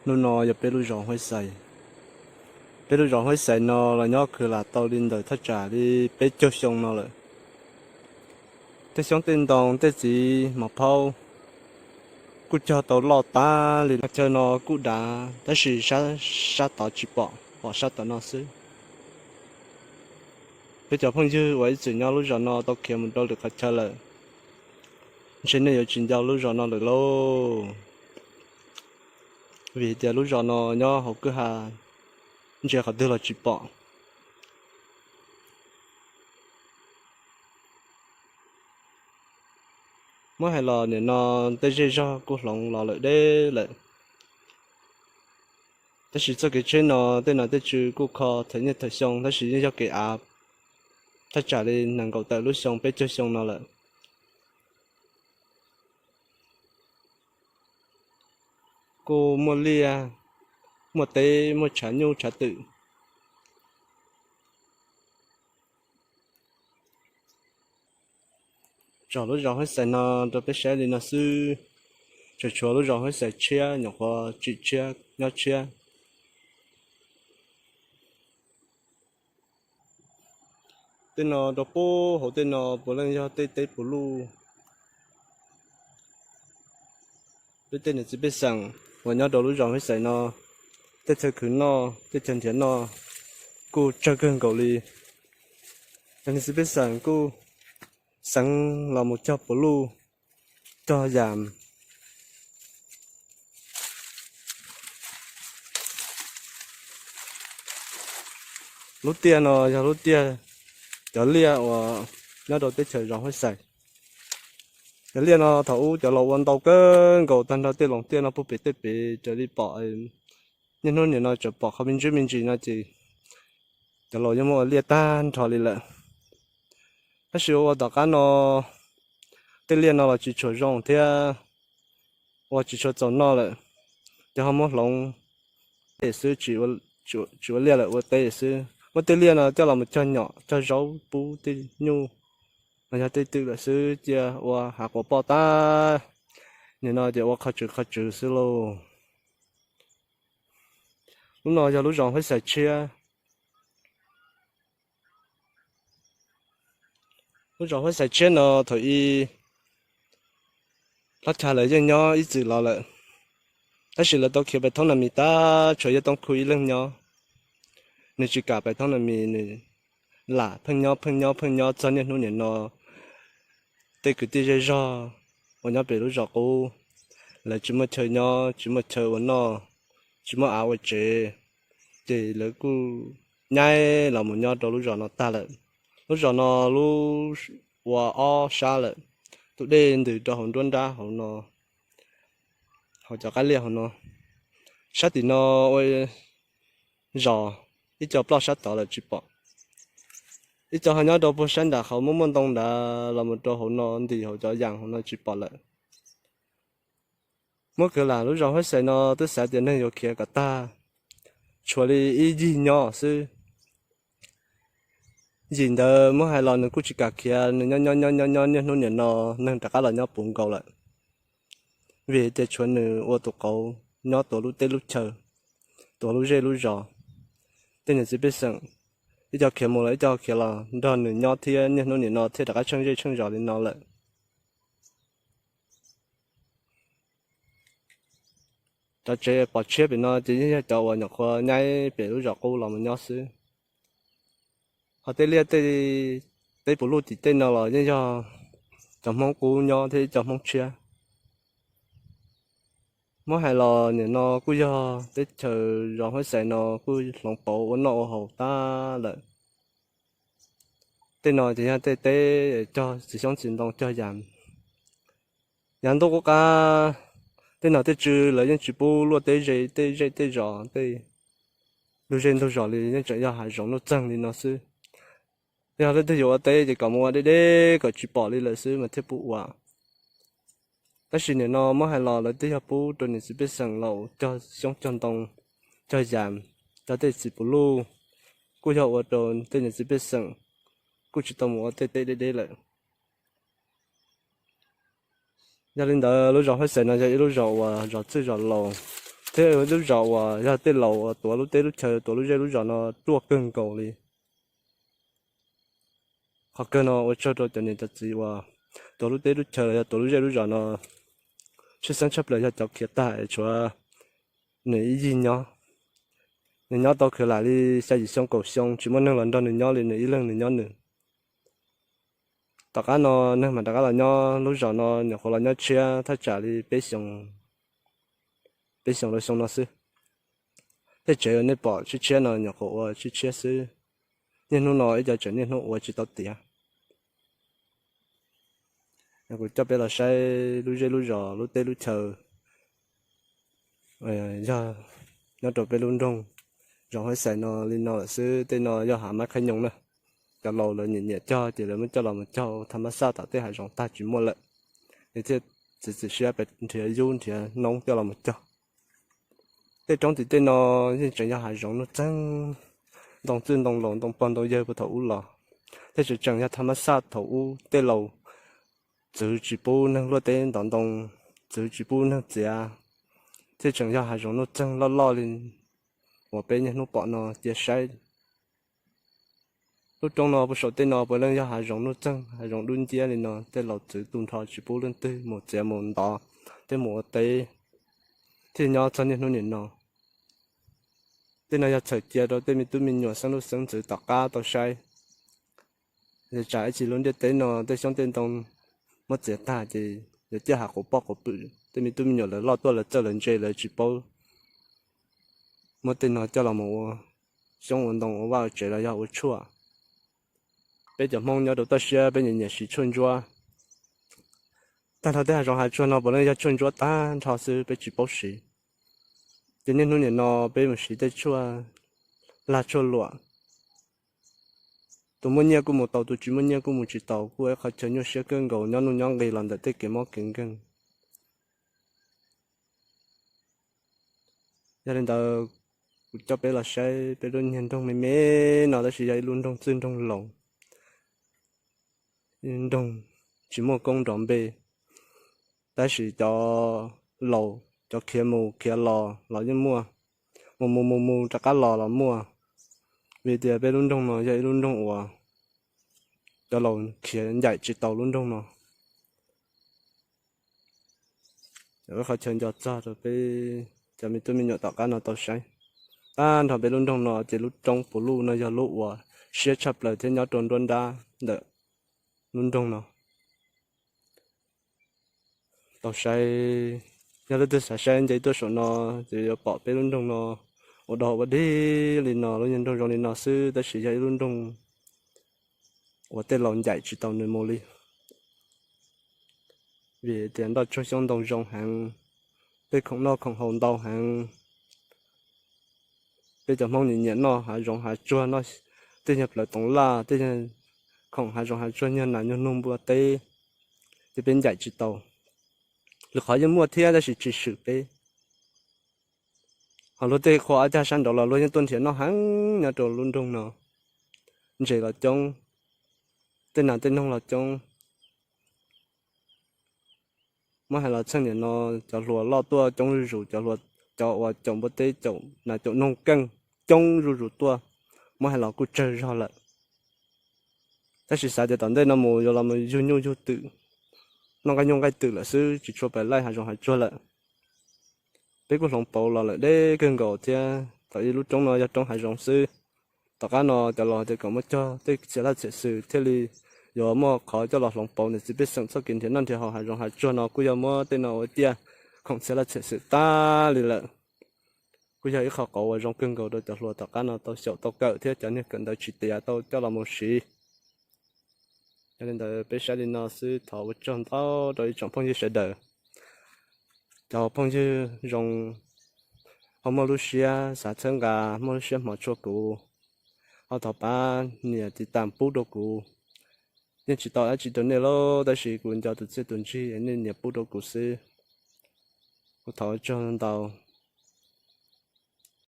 Hnub no yog peb lub zos Huab Xais. Peb lub zos Huab Xais no los nyob kwv lam tau li ntawm thaj tsam li peb caug xyoo no lawm. Tej xyoob tej ntoo tej txiv mos phaub kuj cog tau loj tag li. Qhov chaw no kuj dav tab sis sab tod tsis pom, pom sab tom no xwb. Peb cov phooj ywg uas ib txwm nyob lub zos no tau khiav mus rau lwm qhov chaw lawm, ntshe nej yuav tsis nco lub zos no lawm lauj, vim tias lub zos no nyob hauv kwj ha, ntsia qhov twg los tsis pom. Muab hais los nim no tej zej zog kuj hloov los lawm deb lawm, tab sis txoj kev tsheb no tej no tej tsw kuj kho thawm niaj thawm xyoo, tab sis yeej yog kev av thaj tsam li nees nkaum tawm lub xyoo peb caug xyoo no lawm. Kuj muaj liaj, muaj teb, muaj tshav nyuj tshav twm. Tsom lub zos Huab Xais no rau peb saib li no xwb, tsuas tshuav lub zos Huab Xais tshiab, nyuam qhuav tsim tshiab nyob tshiab. Tej no rau pub hauv tej no puav leej yog tej teb puv luj. Peb tej niam txiv pej xeem uas nyob rau lub zos Huab Xais no, tej chaw khwv noj tej chaw nrhiav noj kuj tsawg kawg nkaus li. Cov niam txiv pej xeem kuj xeev los mus cog puv luj, cog yam. Lub tiaj no yog lub tiaj cov liaj uas nyob rau teb chaws zos Huab Xais. Cov liaj no thaum ub cov laus ua ntau kawg nkaus tag nrho tej loos tiaj no puag pem tej pem raws li pom. Niaj hnub nim no tseem pom qhov me ntsis me ntsis no ces cov laus yeej muab ua liaj tag nrho li lawm. Tab sis ua tom qab no tej liaj no los tsis tshua zoo thiab ua tsis tshua txaus noj lawm, ces ho muab hloov teb xwb, tsis ua liaj lawm, ua teb xwb. Muab tej liaj no coj los mus cog nyom cog zaub pub tej nyuj los yog tej twm lawm xwb, cia ua hav quas poj tag. Nim no ces ua qhov tswv qhov tswv xwb lauj. Lub no yog lub zos Huab Xais tshiab. Lub zos Huab Xais tshiab no thaum ub Hlob Chav lawv yeej nyob ib txwm los lawm, tab sis lawv tau khiav pem thoob na mis tag, tshuav Yawg Tooj Khu ib leeg nyob. Nws tsis kam pem thoob na mis, nws lam pheej nyob pheej nyob pheej nyob txog niaj hnub nim no. Tej kwv tij zej zog uas nyob pem lub zos qub, lawv tsis muaj chaw nyob, tsis muaj chaw ua noj, tsis muaj av ua tsev, ces lawv kuj nyaib los mus nyob rau lub zos no tag lawm. Lub zos no lub ua ob sab lawm, tus dej ntws rau hauv nruab nrab hauv no, hauv cov qab liaj hauv no. Sab tim no ua zos, ib co ploj sab tod lawm tsis pom. Ib co ho nyob rau puag sab nram qhov muaj muaj ntoo nrad los mus rau hauv no ntim hauv cov yas hauv no tsis pom lawm. Muab kwv lam lub zos Huab Xais no twb xav tias neeg yuav khiav kom tag, tshuav li ib yig nyob xwb. Yim ntawd muab hais los nws kuj tsis kam khiav, nws nyob nyob nyob nyob nyob niaj hnub nim no neeg rov qab los nyob puv nkaus lawm. Vim tias tshuav nws ua tus qauv nyob tuav lub teb lub chaw, tuav lub zej lub zos. Tej niam txiv pej xeem ib co khiav mus los ib co khiav los nrog nws nyob thiab niaj hnub nim no thiaj rov qab tsheej zej tsheej zos li no lawm. Cov tsev pom tshiab pem no ces yeej yog cov uas nyuam qhuav nyaib pem lub zos qub los mus nyob xwb. Ho tej liaj tej teb puv luj tim tej no los yeej yog cov Hmoob qub nyob thiab ib co Hmoob tshiab. Muab hais los nim no kuj yog teb chaws zos Huab Xais no kuj hloov pauv ua noj ua haus tag lawm. Tej no ces yog tej teb cog txiv xyoob txiv ntoo cog yas. Yav ntuj qub qab, tej nom tej tswv lawv yeej tsis pub luaj teb ze tej zej tej zos tej ntug zej ntug zos li, yeej tseem yog hav zoov nuj txeeg li no xwb. Yog leej twg yuav ua teb ces kom mus ua deb deb kom tsis pom li lawm xwb mas thiaj pub ua. Tab sis nim no muab hais los lawv twb yog pub rau niam txiv pej xeem laus cog xyoob cog ntoo, cog yas, cog tej txiv puv luj, kuj yog ua rau tej niam txiv pej xeem kuj tsis tau mus ua tej teb deb deb lawm. Yog li ntawd lub zos Huab Xais no yog ib lub zos uas zos txwj zos laus, tej lub zos uas yog tej laus uas tuav lub teb lub chaw tuav lub zej lub zos no ruaj kawg nkaus li. Qhov kawg no ua tsaug rau cov niam cov txiv uas tuav lub teb lub chaw los yog tuav lub zej lub zos no. Tshwj xeeb tshaj plaws yog cov khiav tag es tshuav nws ib yig nyob. Nws nyob tau khiav lam li xya yim xyoo kaum xyoo tsis muaj neeg los nrog nws nyob li, nws ib leeg nws nyob nws. Tom qab no neeg mam rov qab los nyob lub zos no, nyuam qhuav los nyob tshiab thaj tsam li peb xyoo, peb xyoo rau xyoo no xwb. Tej tsev uas nej pom tshiab tshiab no nyuam qhuav ua tshiab tshiab xwb. Niaj hnub no ib co tseem niaj hnub ua tsis tau tiav. Kuv coj peb los saib lub zej lub zos lub teb lub chaw yog nyob rau peb lub nroog Zoov Hab Xais no li no lawm xwb. Tej no yog hav mab khaib nyoos na. Cov laus lawv nyiam nyiam cog ces lawv muab coj los mus cog thaj mab xaj tom tej hav zoov tag tsis muaj lawm, es thiaj txiav txim siab pes nrhiav yub nrhiav noob coj los mus cog. Tej roob tim tej no yeej tseem yog hav zoov nuj txeeg, ntoo txwj ntoo laus ntoo pog ntoo yawg puag thaum ub los, thiaj tseem tseem yog thaj mab xaj thaum ub tej laus txwv tsis pub neeg luaj teb ntov ntoo, txwv tsis pub neeg txiav, thiaj tseem yog hav zoov nuj txeeg loj loj li uas peb niaj hnub pom no cia saib. Lub roob no puag saum tej no puav leej yog hav zoov nuj txeeg, hav zoov dub nciab li no, tej laus txwv tu nrho tsis pub leej twg mus txiav mus ntov thiab mus ua teb, thiaj nyob txog niaj hnub nim no. Tej no yog txhawm cia rau tej me tub me nyuam xeeb leej xeeb ntxwv tom qab tau saib. Yog tsam ib chim lub ntiaj teb no tej xyoob tej ntoo muab txiav tag ces yuav ciaj hav quv poj quv pwm, tej me tub me nyuam lawv loj tuaj lawv txawj lawv ntse lawv tsis paub muab tej no coj los mus ua xyoob ua ntoo ua vaj ua tsev los yog ua tshuaj. Peb cov Hmoob nyob rau toj siab peb nyiam nyiam siv tshuaj ntsuab. Tag nrho tej hav zoov hav tsuag no puav leej yog tshuaj ntsuab tag nrho xwb, peb tsis paub siv. Ces niaj hnub nim no peb mus siv tej tshuaj lag tshuaj luam. Tus muaj nyiaj kuj mus tau, tus tsis muaj nyiaj kuj mus tsis tau, kuj ib qhov chaw nyuaj siab kawg nkaus, nyob nuj nyob nqis los ntawm tej kev mob kev nkeeg. Yog li ntawd, kuv coj peb los saib peb lub niag nroog me me no tab sis yog ib lub nroog txwj nroog laus, nroog tsis muaj koob nrov npe, tab sis cov laus cov khiav mus khiav los los yeej muaj, mus mus mus mus rov qab los los muaj, vim tias peb lub nroog no yog ib lub nroog uas cov laus khiav ncaim tsis tau lub nroog no. Qhov chaw nco txog rau peb cov me tub me nyuam tom qab no tau saib, tag nrho peb lub nroog no ces lub roob puv luj no yog lub uas siab tshaj plaws thiab nyob rau nruab nrab ntawm lub nroog no. Tau saib, yog leej twg xav saib nce tuaj saum no ces yuav pom peb lub nroog no ua dog ua dig li no, lub niag nroog zoo li no xwb tab sis yog ib lub nroog uas tej laus ncaim tsis tau nws mus li. Vim tias nroj tsuag xyoob ntoo zoo heev, tej khoom noj khoom haus ntau heev. Peb cov Hmoob nyiam nyiam noj hav zoov hav tsuag, noj tej nyuag plawv toov laj, tej khoom hav zoov hav tsuag, nyuag nas nyuag noog npua teb, ces peb ncaim tsis tau. Lwm qhov yeej muaj thiab tab sis tsis swm peb. Ho luag tej qhua ob cag sab nraud los luag yeej tuaj nrhiav noj heev nyob rau lub nroog no. Ntses los coob, tej nas tej noog los coob. Muab hais los txheej niam no cov hluas loj tuaj coob zuj zus, cov hluas, cov uas caum npua teb caum nas caum noog keej coob zuj zus tuaj, muab hais los kuj tsawg zog lawm. Tab sis xav tias tom ntej no mus yuav los mus yug nyuj yug twm, noj nqaij nyuj nqaij twm lawm xwb, tsis tshua pais laij hav zoov hav tsuag lawm. Peb kuj hloov pauv los lawm deb kawg nkaus thiab. Thaum ub lub roob no yog roob hav zoov xwb. Tom qab no cov laus tias kom muab cog tej txhia laj txhia xwm thiaj li yuav muaj qhov coj los hloov pauv niam txiv pej xeem txoj kev nrhiav noj nrhiav haus hav zoov hav tsuag no kuj yog muab tej no ua tiaj khoom txhia laj txhia xwm tag li lawm. Kuj yog ib qho qauv uas zoo kawg nkaus rau cov hluas tom qab no tau xyaum tau kawm thiab cov niag kawm ntawv tsis tiav tau coj los mus siv. Yog li ntawd peb saib li no xwb, thov ua tsaug ntau rau ib tsoom phooj ywg sawv daws. Cov phooj ywg zoo, ho muaj lub siab xav txhawb nqa, muaj lub siab hmov tshua kuv, ho thov pab nias tiv tam pub rau kuv. Yeej tsis tau dab tsi rau nej lauj, tab sis kuv nco tus txiaj tus ntsig nej nias pub rau kuv xwb. Kuv thov ua tsaug ntau.